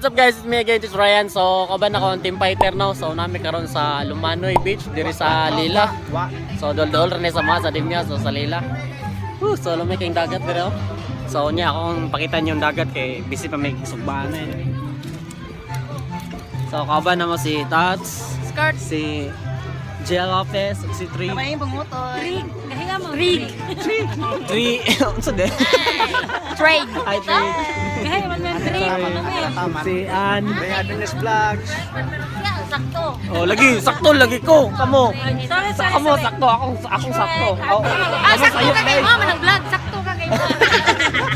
What's up guys? It's me again, it's Ryan. So, kaban ako ang team fighter now. So, nami karon sa Lumanoy Beach, diri sa Lila. So, dol-dol rin sa mga sa Dimya, so sa Lila. Whew, so, lumay kayong dagat diri oh. So, niya akong pakita niyo yung dagat kay busy pa may sugbaan na eh. So, kaban na mo si Tats, Skirt. Si Jill Lopez, si Tri. Kamay pangutoy. Gahinga mo. Trig. Tri, unsa de? Trade. Ay, Tri. Gahinga man man trig. Ano man? Si Ann. Happiness Vlogs. Sakto. Oh, lagi, sakto lagi ko. Kamo. Sorry, sorry. Kamo sakto, akong akong sakto. Oh, Ah, kamo sakto sayo, ka kay guys. mo man ang vlog. Sakto ka kay mo.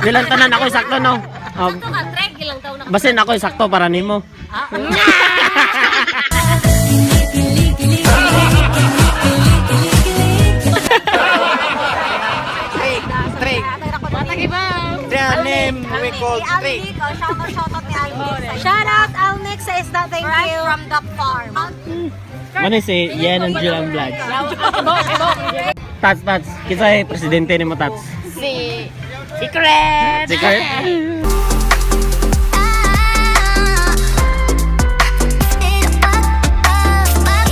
Nilang tanan ako sakto no. Sakto ka, trade ilang taon na. Basin ako sakto para nimo. Ah. Trick. Trick. Matag iba. Their name we call Trick. Shout out, shout out ni Alnick. Shout out Alnick sa isda. Thank you. From the farm. Mano si Yen and Jill ang vlog. Tats, Tats. Kinsa ay presidente nimo, Tats? Si Secret. Si Kurt?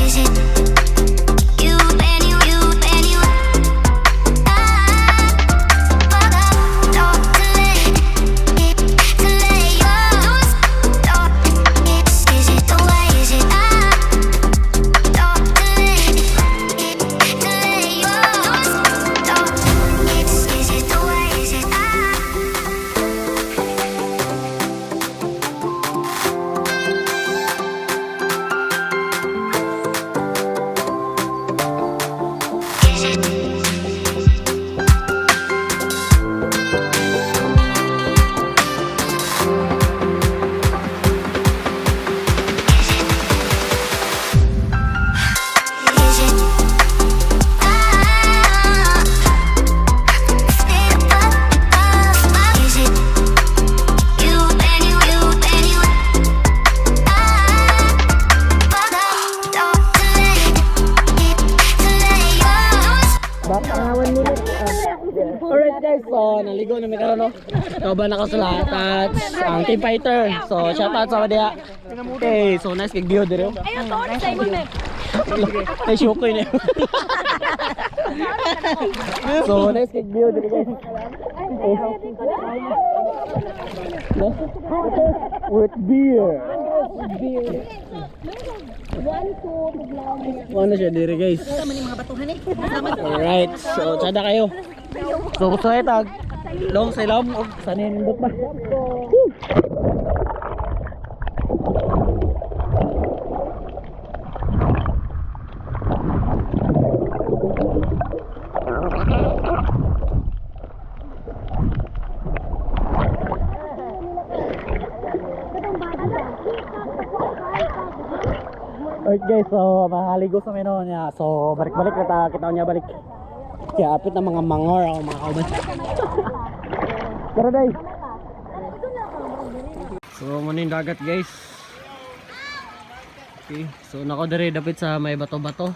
Is it you and you, you and you? Is it the way? Is it Is it the way? Is it? Is it? Is it? Is it you and you, you and you? Alright guys, so naligo na mi karon no. Kauban ako sa lahat, Tats, ang team fighter. So shout out sa diha. Okay, so nice kay view dire. Ayun, sorry sa imo man. Ay, shukoy na. So nice kay view dire guys. No? With beer. Ano siya dire guys? Alright, so tsada kayo. So gusto kayo tag long sa ilom og sa nindot ba? Woo! Alright guys, so makakaligo sa meno niya. So balik-balik na ta, kita niya balik. Kaya apit na mga mangor ako mga kauban. Tara day. So mo yung dagat guys. Okay, so nako dire dapit sa may bato-bato.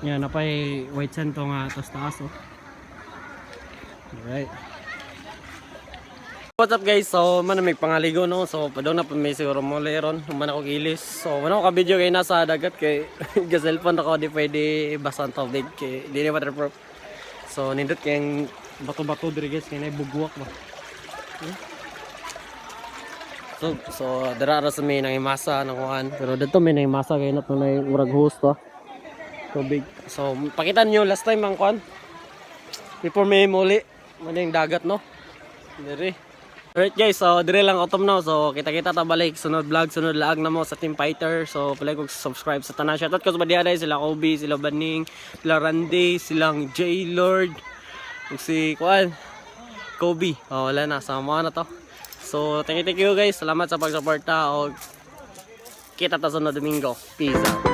Yan, napay white sand to nga tas taas oh. Alright. What's up guys? So man may pangaligo no. So padong na pa may siguro mo leron. Man ako gilis. So man ako ka video kay nasa dagat kay ga cellphone ako di pwede basa ang tubig kay di ni waterproof. So nindot kay bato-bato diri guys kay nay bugwak ba. So dara ra sa may nangimasa nang kuan. Pero dito may nangimasa kay not na murag host to. Tubig. So pakita niyo last time ang kuan. Before may muli, man yung dagat no. Diri. Alright guys, so dire lang autumn now. So kita-kita ta balik sunod vlog, sunod laag na mo sa Team Fighter. So palay kog subscribe sa tanan. Shoutout ko sa badiaday sila Kobe, sila Baning, sila Randy, silang J Lord, ug si kuan Kobe. Oh, wala na sama na to. So thank you guys. Salamat sa pagsuporta og kita ta sunod Domingo. Peace out.